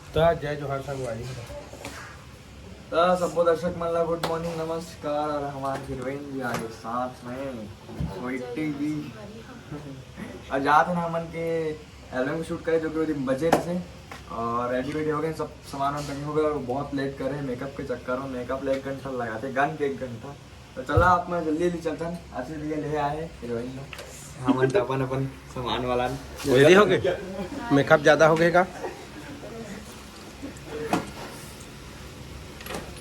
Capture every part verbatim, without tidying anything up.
त जय जोहार संगवारी हो। त सबो दर्शक मन ला गुड मॉर्निंग, नमस्कार, और हमारे हीरोइन भी आ गए साथ में, स्वीटी भी। और जात हन हमन के एल्बम शूट करे, जो कि वो दिन बचे रहिसे, और रेडी वेडी हो गए, सब सामान वामान पैकिंग हो गए, और बहुत लेट करे मेकअप के चक्कर में। मेकअप ले एक घंटा लगाते, गन के एक घंटा। तो चला, आप मैं जल्दी जल्दी चलतन, आशीष भैया ले आए हीरोइन ला। हमन तो अपन अपन सामान वाला रेडी हो गए, मेकअप ज्यादा हो गए का।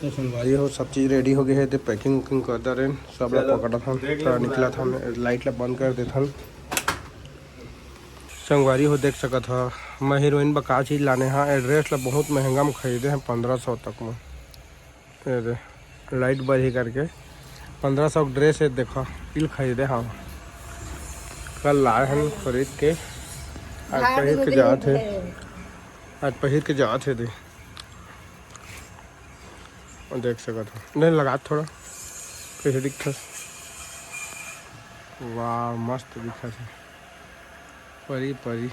तो संगवारी हो, सब चीज रेडी हो गए है, तो पैकिंग वैकिंग कर दे रहे हैं, सब ला चलो, पकड़ा था, देख तो लो निकला था, लाइट ला बंद कर देथन। संगवारी हो, देख सकत ह, मैं हीरोइन बर का चीज लाने हा। एड्रेस ला बहुत महंगा में खरीदे हैं, पंद्रह सौ तक में। ये दे, लाइट बरही करके पंद्रह सौ के ड्रेस है, देखा, इल खरीदे हाँ। कल लाए हन खरीद के, आज पहिर के जात है, आज पहिर के जात है दे। और देख सकत हो, नहीं लगा थोड़ा, कैसे दिखत? वाह, मस्त दिखत है, परी परी।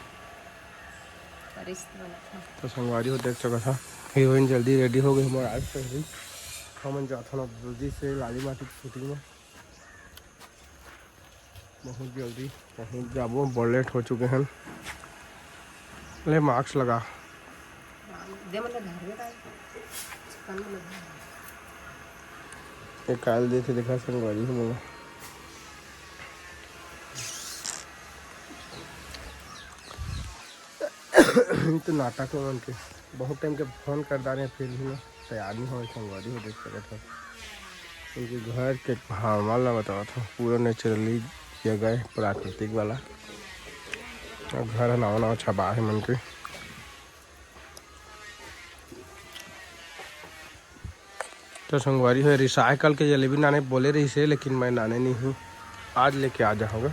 तो संगवारी हो, देख सकत हो, हीरोइन जल्दी रेडी हो गई हमारे आज पहिरी। हमन जाथन अब जल्दी से लाली माटी के शूटिंग में। बहुत जल्दी पहुंच जाबो, बड़ लेट हो चुके हैं। ले मास्क लगा। दे मतलब घर में काल। काल मतलब घर में। ये काल देखे देखा संगवारी हो मोला। तो नाटक में मन के बहुत टाइम के फोन कर डारे, फिर भी ना तैयार नहीं हो। संगवारी हो, देख सकत हो, उनके घर के हवा ला बतावत हो, पूरा नेचुरली जगह है, प्राकृतिक वाला। और घर ह नवा नवा छबा है मन के। तो संगवारी हो, रिसायकल के जलेबी नाने बोले रहिसे, लेकिन मैं नाने नहीं हूँ। आज लेके आ जाऊँगा,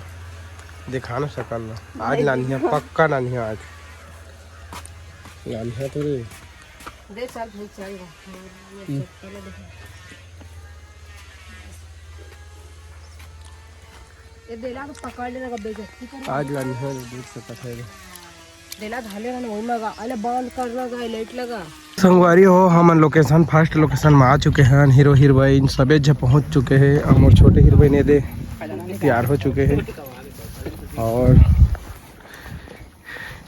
दिखा ना सकल ना। आज लानी है, पक्का लानी है आज। लानी है तो रे। दे चल भाई, चल रहा। हम्म। ये देला को पकड़ लेना, बेइज्जती करे। आज लानी है, देख सकत है। देला धाले रहना, वही मगा। अले बंद कर ना गए, लाइट लगा। संगवारी हो, हमन लोकेशन, फर्स्ट लोकेशन में आ चुके हैं। हीरो हीरोइन सबे झ पहुंच चुके हैं। और मोर छोटे हीरोइन ये दे तैयार हो चुके हैं। और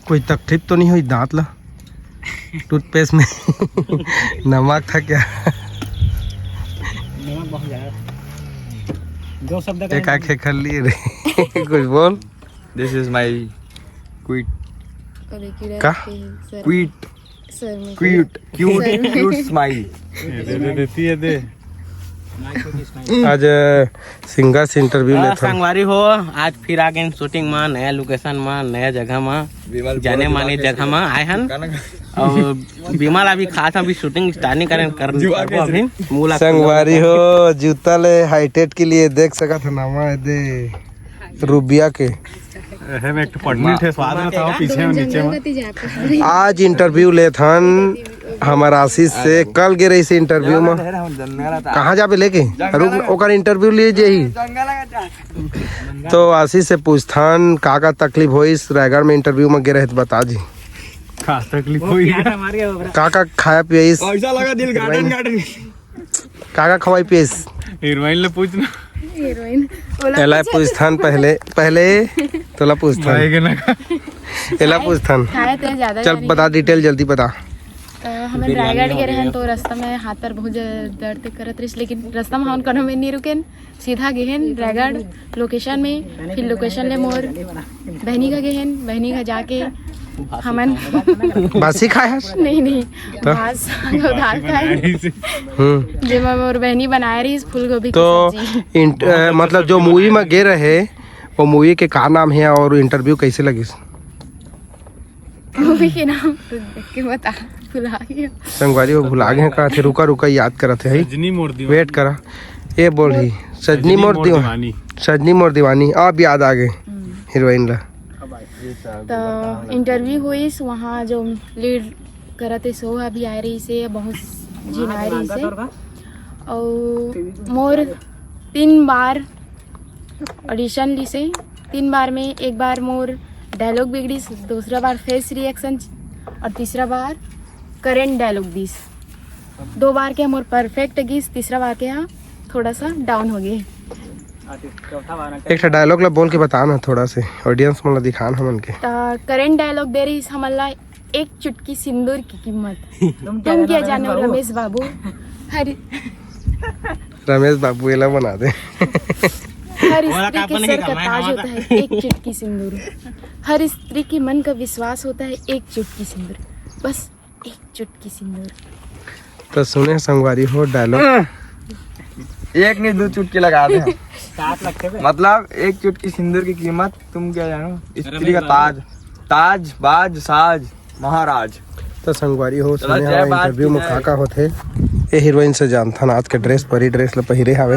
कोई तकलीफ तो नहीं हुई दांत ला? टूथपेस्ट में नमक था क्या? नमक बहुत ज्यादा। दो शब्द का एक आंखें कर लिए रे। कुछ बोल। This is my quit। का? Quit। सर में। Cute, cute, सर में। Cute smile। ये दे, दे, देती है, दे। आज, अ, सिंगर से इंटरव्यू लेथन। संगवारी हो, आज फिर आ गए शूटिंग में, नया लोकेशन में, नया जगह में, जाने माने जगह में आए हन। और विमल अभी खास अभी शूटिंग स्टार्ट नहीं करें, कर, करबो अभी। मुलाकात संगवारी हो, जूता ले हाइटेट के लिए देख सकत हो, नवा है दे। रूबिया के। एहे में एक ठो पटनी ठे स्वाद में था, पीछे में, नीचे में। आज इंटरव्यू लेथन हमर आशीष से, कल गे रहिसे इंटरव्यू में। कहाँ जाबे लेके? रुक, ओकर इंटरव्यू लिए जेही। तो आशीष से पूछथन का का तकलीफ होइस रायगढ़ में इंटरव्यू में गे रहे तो बता जी। का तकलीफ होई? का का खाया पियाइस? ऐसा लगा दिल गार्डन गार्डन। का का खवाई पियाइस? हीरोइन ले पूछना। हीरोइन। एला पूछथन पहले, पहले तोला पूछथन। भाई के ना। एला पूछथन। खाए ते ज्यादा चल यानी बता, डिटेल जल्दी बता। अ, हमन रायगढ़ गे रहन तो रास्ता में हाथ पैर बहुत ज्यादा दर्द करत रहिस, लेकिन रास्ता में हमन कोनो में नहीं रुकेन, सीधा गेहन रायगढ़ लोकेशन में। फिर लोकेशन ले मोर बहनी का गेहन, बहनी का जाके हमन बासी खाए हस? नहीं, नहीं, तो? भात साग और दाल खाए। हम्म। जेमा मोर बहनी बनाए रहिस फूलगोभी के तो सब्जी। इंट-, अ, मतलब जो मूवी में गे रहे, वो मूवी के का नाम है और इंटरव्यू कैसे लगिस? मूवी के नाम तो देख के बता, भुला गया। संगवारी वो भुला गए हैं, कहा थे, रुका, रुका, याद करत है, सजनी मोर दीवानी। वेट करा, ये बोल ही, सजनी सजनी मोर मोर दीवा-, दीवानी। सजनी मोर दीवानी, अब याद आ गए हम्म। हीरोइन ला। तो इंटरव्यू हुई, वहाँ जो लीड करत है, सो अभी आए रहिसे, बहुत झिन आए रहिसे। और मोर तीन बार ऑडिशन लिसे, तीन बार में एक बार मोर डायलॉग बिगड़िस, दूसरा बार फेस रिएक्शन और तीसरा बार करेंट डायलॉग दिस। दो बार के मोर परफेक्ट गिस, तीसरा बार के हा थोड़ा सा डाउन हो गए। एक ठा डायलॉग ला बोल के बता ना, थोड़ा से ऑडियंस मन ला दिखान हमन के। त करेंट डायलॉग दे रही हमन ला, एक चुटकी सिंदूर की कीमत। तुम क्या जानो रमेश बाबू? हर रमेश बाबू एला बना दे। हर स्त्री के सर का ताज होता है एक चुटकी सिंदूर। हर स्त्री के मन का विश्वास होता है एक चुटकी सिंदूर। बस एक चुटकी सिंदूर। तो सुने संगवारी हो डायलॉग। एक नहीं, दो चुटकी लगा दे। सात लाख के बे। मतलब, एक चुटकी सिंदूर की कीमत तुम क्या जानो, स्त्री का ताज, ताज, बाज, साज, महाराज। तो संगवारी हो, सुने हवा इंटरव्यू में का का होथे। ए हीरोइन से जानथन, आज के ड्रेस परी ड्रेस ल पहिरे हवे।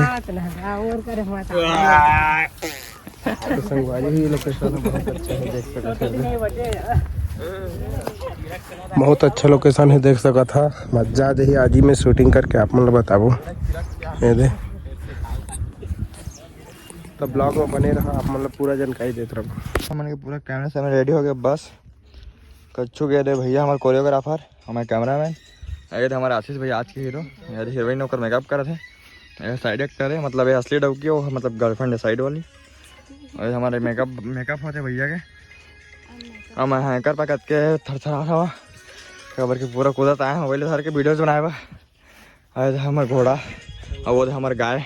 तो संगवारी ही लोकेशन बहुत अच्छा है, देख सकत हव। बहुत अच्छा लोकेशन है, देख सकत हव। मजा देही आज ही में शूटिंग करके आप मन ल बताबो। ये दे, तो ब्लॉग में बने रहा, आप मन ल पूरा जानकारी देत रहबो। हमन के पूरा कैमरा से रेडी हो गए, बस कच्चू गए दे भैया, हमारे कोरियोग्राफर, हमारे कैमरामैन, ये दे हमारे आशीष भैया आज के हीरो, ये दे हीरोइन ओकर मेकअप करत है, ये साइड एक्टर है, मतलब ये असली डौकी, वो मतलब गर्लफ्रेंड है साइड वाली। और ये हमारे मेकअप मेकअप होते भैया के। अब मैं हैकर पकड़ के थरथरा हवा, काबर के पूरा कूदत आए हैं मोबाइल धर के वीडियोज बनाए बा। और ये दे हमर घोड़ा, और वो दे हमर गाय,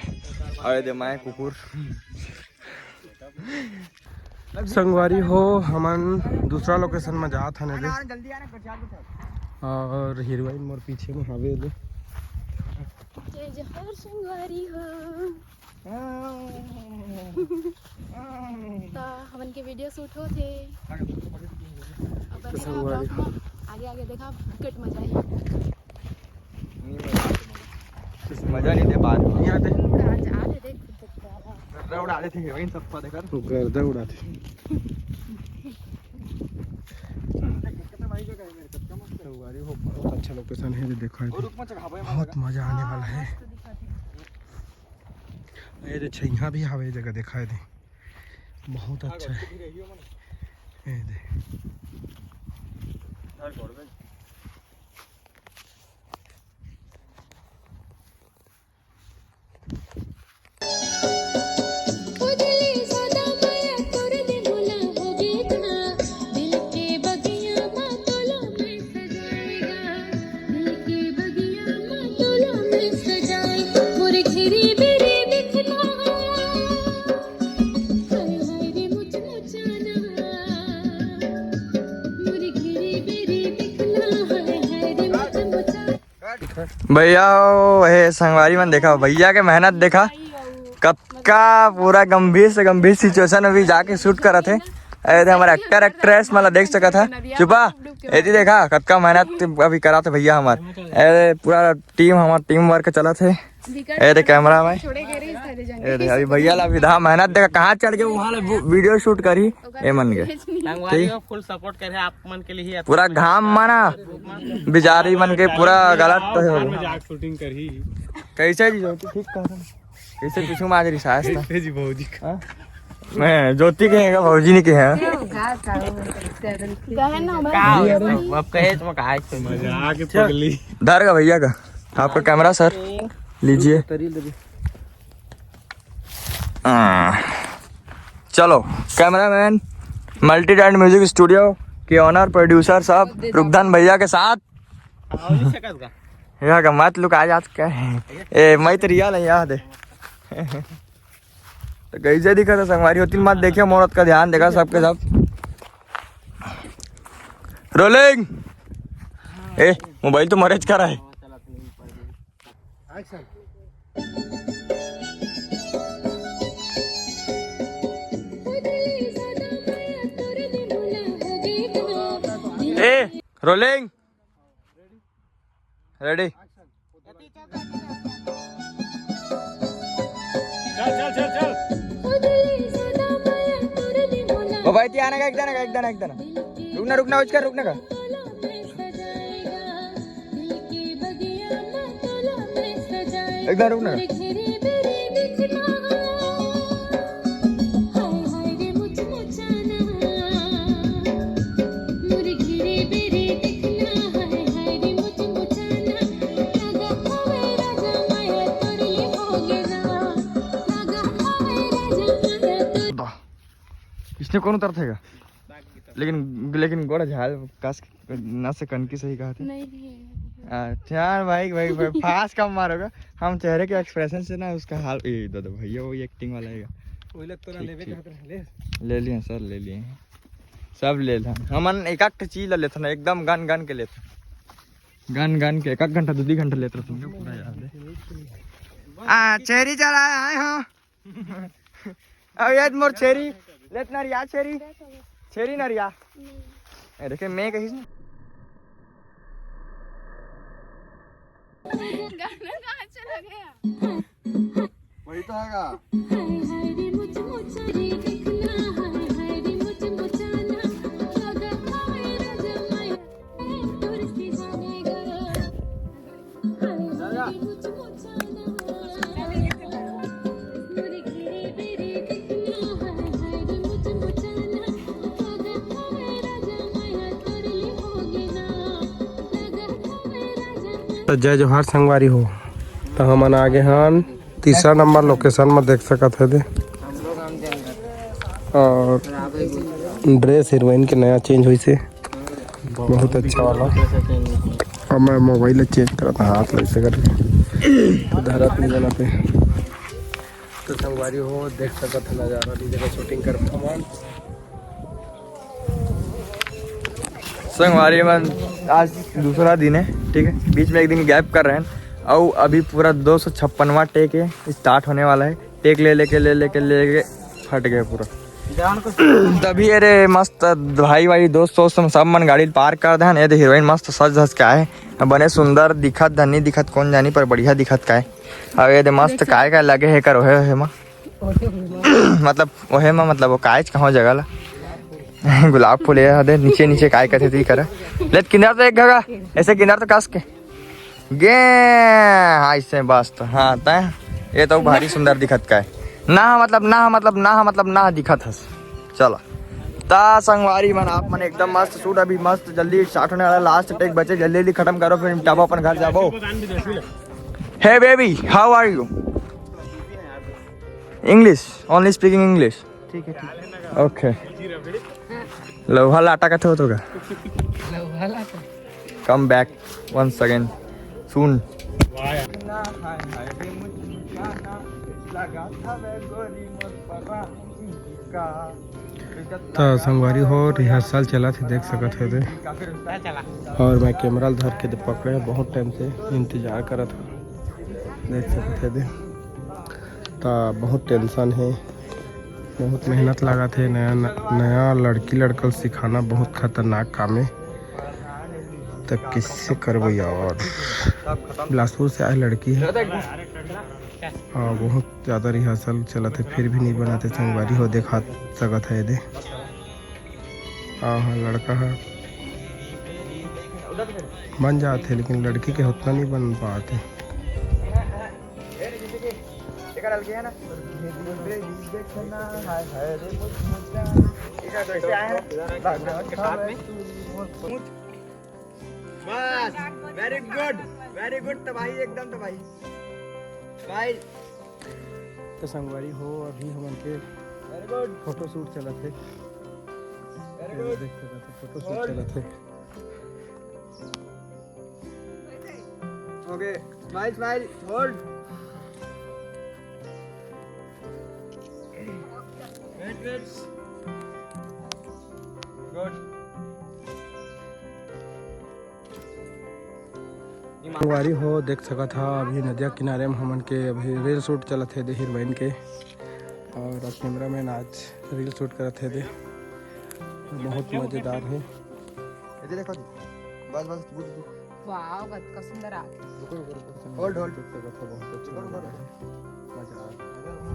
और ये दे मैं कुकुर। संगवारी हो, हमन दूसरा लोकेशन में जात हन एदे। और हीरोइन मोर पीछे में हवे एदे। जय जोहार संगवारी हो। त हमन के वीडियो शूट होत हे। अब बने रहा ब्लॉग में, आगे आगे देखा कट मजा ही। मजा नहीं दे पार। नहीं आते। उड़ा, आज आते देख। गर्दा उड़ा देते हीरोइन सबका देखा। गर्दा उड़ाते। संगवारी हो, बहुत अच्छा लोकेशन है, देखो ये। बहुत मजा आने वाला है। ये दे छैया भी हवे जगह, देखा ये दे, बहुत अच्छा है। ये दे। भैया, हे संगवारी मन, देखा भैया के मेहनत, देखा कतका पूरा गंभीर से गंभीर सिचुएशन में भी जाके शूट करत हे। अरे, हमर एक्टर एक्ट्रेस मन ला देख सकत हे। चुपा, एती देखा कतका मेहनत अभी करत हे भैया हमर। अरे, पूरा टीम, हमर टीम वर्क चलत हे। ए रे कैमरा भाई। ए रे, अभी भैया ला विधा मेहनत देखा, कहाँ चढ़ के वहाँ ले वीडियो शूट करी। ए मन के संगवारी हो, फुल सपोर्ट करे आप मन के लिए। पूरा घाम माना, बिजारी मन के पूरा गलत तो है। मजाक शूटिंग करही। कैसे जी ज्योति, ठीक कहा था। कैसे पीछू में आज रिसास था। कैसे जी भौजी का? हाँ? मैं ज्योति के हैं का, भौजी नहीं के हैं। गहन ना, का हो? अब कहे तो मैं कहा है। मजाक है पगली। धर का भैया का, आपका कैमरा सर, लीजिए। हाँ। चलो, cameraman, multi talent music studio के ओनर प्रोड्यूसर साहब रुकधन भैया के साथ। यहाँ का मत लुका जात का है। ए, मैं तो रियल है, याद है। तो कैसे दिखा था संगवारी होती मत देखिए, मोरत का ध्यान देखा सबके सब। रोलिंग। ए, मोबाइल तो मरेज करा है। ए, रोलिंग। रेडी। चल, चल, चल, चल। ओ भाई, ती आना का, एक दाना का, एक दाना, एक दाना। रुकना, रुकना, उचकर, रुकना का। एक दाना रुकना का। क्यों, कौन उतरत हे गा? लेकिन, लेकिन गोड़ झाल कस के नस से कनकी सही कहत हे। नहीं, नहीं, नहीं। अच्छा भाई, भाई, भाई, फास कम मारोगा। हम चेहरे के एक्सप्रेशन से ना उसका हाल, ये दे दो भैया, वो एक्टिंग वाला है। वही लग तो ना लेवे कहत रहे, ले। ले लिए सर, ले लिए। सब ले लेथन। हमन एक एक चीज ला लेथन, एकदम गन गन के लेथन। गन गन के एक एक घंटा, दू दू घंटा लेत रहथन, पूरा याद है। आ, छेरी चराए आए हो। अब याद मोर छेरी, लेत नरिया छेरी। छेरी नरिया। ए, देखे, मैं कही गाना कहाँ चला गया? वही तो हैगा। तो जय जोहार संगवारी हो, तो हमन आगे हन तीसरा नंबर लोकेशन में, देख सकत हे दे। और ड्रेस हीरोइन के नया चेंज होइस हे, बहुत अच्छा वाला। अब मैं मोबाइल ला चेंज करत हूँ, हाथ ला ऐसे करके धरत नहीं जाना पे। तो संगवारी हो, देख सकत हे नजारा, दी जगह शूटिंग कर भगवान। संगवारी मन, आज दूसरा दिन है, ठीक है, बीच में एक दिन गैप कर रहे हैं। और अभी पूरा दो सौ छप्पनवा टेक है, स्टार्ट होने वाला है। टेक ले लेके, ले लेके, ले लेके फट गए पूरा। तभी अरे मस्त भाई, भाई, दोस्त, दोस्त, हम सब मन गाड़ी पार्क कर देहन। ये दे हीरोइन मस्त सज धज के आए, बने सुंदर दिखत, धनी दिखत, कौन जानी, पर बढ़िया दिखत का है। अब ये दे मस्त काय काय लगे है कर ओहे, ओहे मा। मतलब ओहे मा, मतलब वो कायच कहो जगह ला। गुलाब फूल ये दे, नीचे नीचे काय कथे ती करा। ले किनार तो एक घगा, ऐसे किनार तो कस के। गे, हाँ, इससे बस तो, हाँ, तय, ये तो भारी सुंदर दिखत का है। ना, मतलब, ना, मतलब, ना, मतलब, ना दिखत हस। चला। ता संगवारी मन, आप मन एकदम मस्त शूट, अभी मस्त जल्दी स्टार्ट होने वाला, लास्ट टेक बचे, जल्दी जल्दी खत्म करो, फिर तब अपन घर जाबो। Hey baby, how are you? English, only speaking English. ठीक है, ठीक है। Okay. लोहा लाटा कथे होत होगा। लोहा लाटा। Come back once again soon. तो संगवारी हो, रिहर्सल चलत हे, देख सकत हे दे। और मैं कैमरा धर के दे पकड़े, बहुत टाइम से इंतजार करत हूँ, देख सकत हे दे। तो बहुत टेंशन है, बहुत मेहनत लागत है। नया, नया लड़की लड़कल सिखाना बहुत खतरनाक काम है। तो किससे करबो यार? बिलासपुर से आए लड़की है और बहुत ज़्यादा रिहर्सल चलत है, फिर भी नहीं बनत है। संगवारी हो, देखा सकत है दे। हाँ, हाँ, लड़का है, बन जात है, लेकिन लड़की के उतना नहीं बन पात है। बस, very good, very good, तबाही, एकदम तबाही। Smile। तो संगवारी हो, अभी हमन के very good। फोटो शूट चलत हे। Very good। देख सकत हो, फोटो शूट चलत हे। Okay, smile, smile, hold। Wait, wait। Good। संगवारी हो, देख सकत हा, अभी नदिया किनारे में हमन के अभी रील शूट चलत हे दे हीरोइन के, और अब कैमरामैन आज रील शूट करत हे दे, बहुत मजेदार है। इधर देखो जी, बस, बस, good, good। वाओ, कतका सुंदर आ गया। रुको, रुको, रुको। Hold, hold। देख सकत हा, बहुत अच्छा लग रहा है। मजा आ रहा है।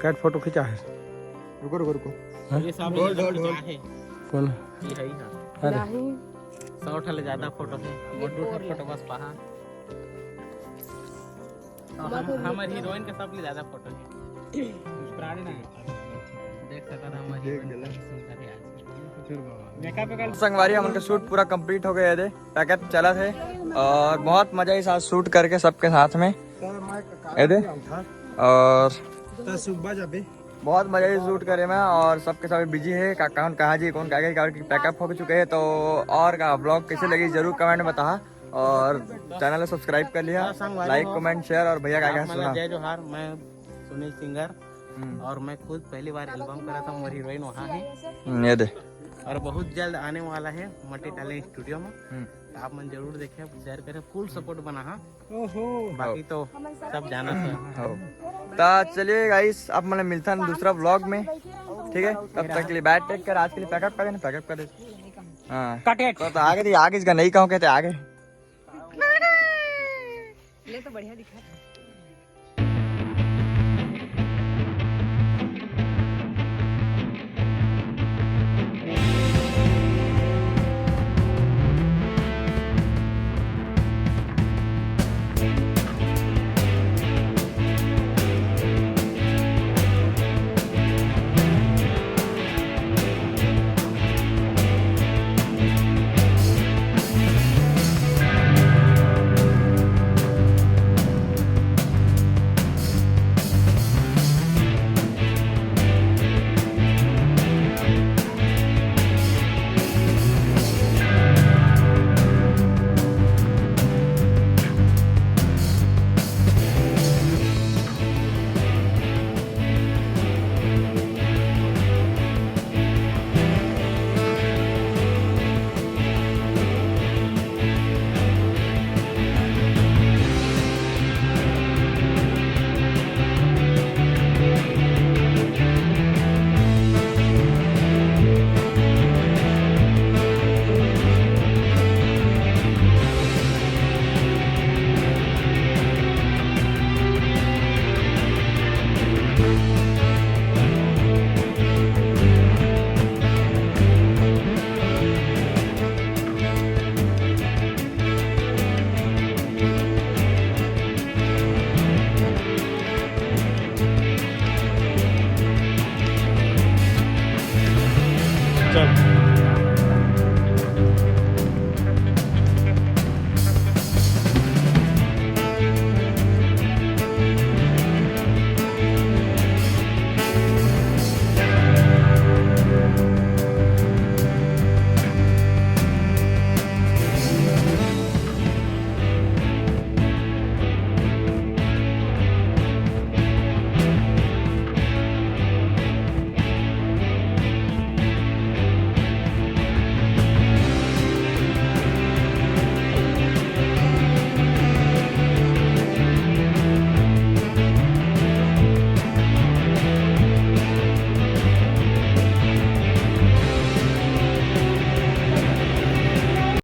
कैट फोटो खिंचा है। रुको, रुको, रुको। हाँ? ये सब hold, hold, hold। कौन? ये है ही ना। अरे। नहीं। सौ ठा ले ज्यादा फोटो है। ये मोटू ठा और फोटो बस पहा। और हम, हमारे हीरोइन का सब ले ज्यादा फोटो है। प्राणी ना। देख सकत हा, हमारे हीरोइन का सुंदर है आज। Makeup wake up. संगवारी, हमन का शूट पूरा कंप्लीट हो गया है। पैकअप चलत है और बहुत मजा इस आज शूट करके सबके साथ में। ये दे। और तो सुबह जाबे। बहुत मजा ही शूट करे में, और सबके सब बिजी है, का कौन कहाँ जी, कौन कहाँ गए, काबर कि पैकअप हो चुके हैं। तो और का ब्लॉग कैसे लगी, जरूर कमेंट में बताहा, और चैनल सब्सक्राइब कर लिया, लाइक कमेंट शेयर, और भैया का क्या सुना। जय जोहार, मैं सुनील सिंगर। हम्म। और मैं खुद पहली बार एल्बम करा था, मोर हीरोइन वहाँ है। हम्म, ये दे। और बहुत जल्द आने वाला है मल्टी टैलेंट स्टूडियो में। हम्म। तो आप मन जरूर देखे, शेयर करे, फुल सपोर्ट बना हा। ओहो। बाकी तो सब जाना था। हो। तो चलिए गाइस, आप मन मिलता है दूसरा ब्लॉग में, ठीक है? तब तक के लिए बाय, टेक केयर। आज के लिए पैकअप कर देना, पैकअप कर दे। हाँ। कट इट। तो, तो आगे दी, आगे इसका नहीं कहूँ कहते आगे। ले तो बढ़िया दिखा।